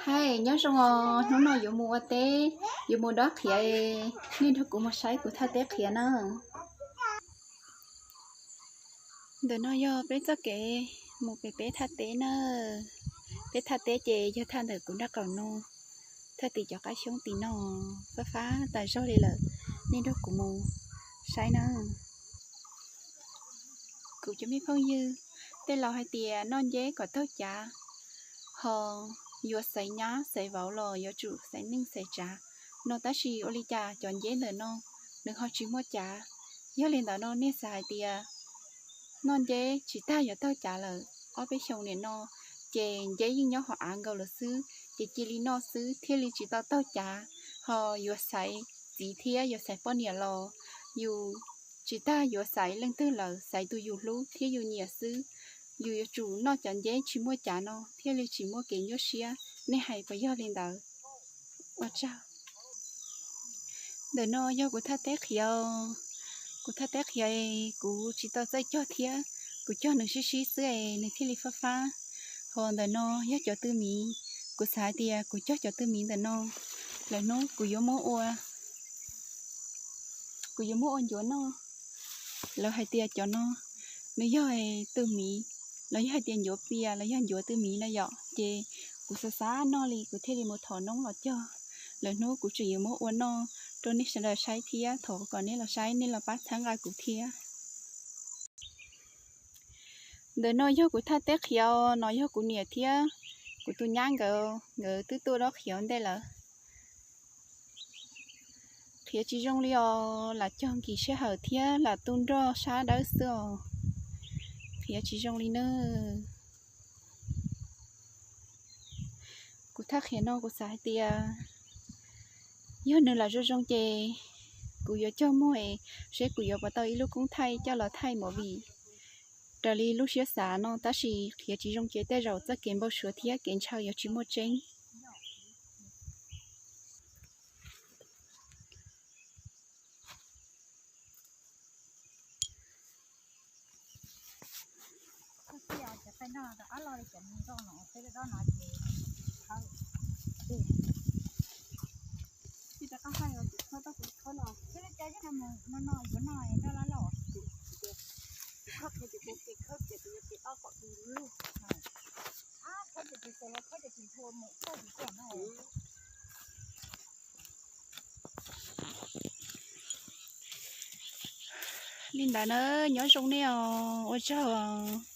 Hais nyob zoo os, hnub no yuav mus ua teb, yuav mus dob qhiav, nej nrog kuv mus saib kuv thaj teb qhiav na. Ntawm no yog peb txoj kev mus pem peb thaj teb na. Peb thaj teb ces yog thaj ntawm kuv nraub qaum no, thaj tim cov qab xyoob tim no, fab fab tas zog li lawm, nej nrog kuv mus saib na. Kuv cov me phooj ywg, tej laus hais tias noj nceb kom taug cav, ho yuav xaiv nyab xaiv vauv los yuav tsum xaiv neej xaiv tsav no, tab sis ua li cas cov nceb ntawm no nws ho tsis muaj cav. Yog li ntawd no nej xav hais tias noj nceb tsis tag yuav taug cav lawm. Ob peb xyoos nim no ces nceb yeej nyob hauv av nkaus lawm xwb, ces cia li noj xwb thiaj li tsis tau taug cav, ho yuav xaiv txiv thiab yuav xaiv poj niam los yus tsis tag yuav xaiv leej twg lawm, xaiv tus yus hlub thiab yus nyiam xwb. Yus yuav tsum noj cov nceb tsis muaj cav no thiaj li tsis muaj kev nyuaj siab. Nej hais puas yog li ntawd? Ua tsaug. Ntawm no yog kuv thaj teb qhiav. Kuv thaj teb qhiav kuv tsis tau txawj cog thiab, kuv cog nws sib sib xwb es nws thiaj li fab fab. Ho ntawm no yog cov tw miv, kuv xav hais tias kuv cog cov tw miv ntawm no, lwm hnub kuv yuav muab ua, kuv yuav muab ua ncuav noj. Lawv hais tias cov no nws yog tw miv, los yog hais tias ncuav pias los yog ncuav tw miv na yom, ces kuv xav xav noj li kuv thiaj li mus thov noob los cog. Lwm hnub kuv tseem yuav muab ua noj rau nej sawv daws saib thiab, thov kom nej los saib nej los pab txhawb nqa kuv thiab. Ntawm no yog kuv thaj teb qhiav, no yog kuv niam thiab kuv tus nyab nkawd, nkawd twb tuaj dob qhiav ua ntej lawm. Qhiav tsis zoo li os, lam cog nkim sij hawm thiab lam tu nroj sab dawb xwb os. Qhiav tsis zoo li na. Kuv thaj qhiav no kuv xav hais tias yog nws lam zoo zoo ces kuv yuav cog muag es seb kuv yuav puas tau ib lub koob thaij coj los thaij movie. Raws li lub siab xav no, tab sis qhiav tsis zoo ces tej zaum txoj kev npau suav thiab kev ntshaw yuav tsis muaj tseeb. Li ntawd na, nyob zoo nej os, ua tsaug os.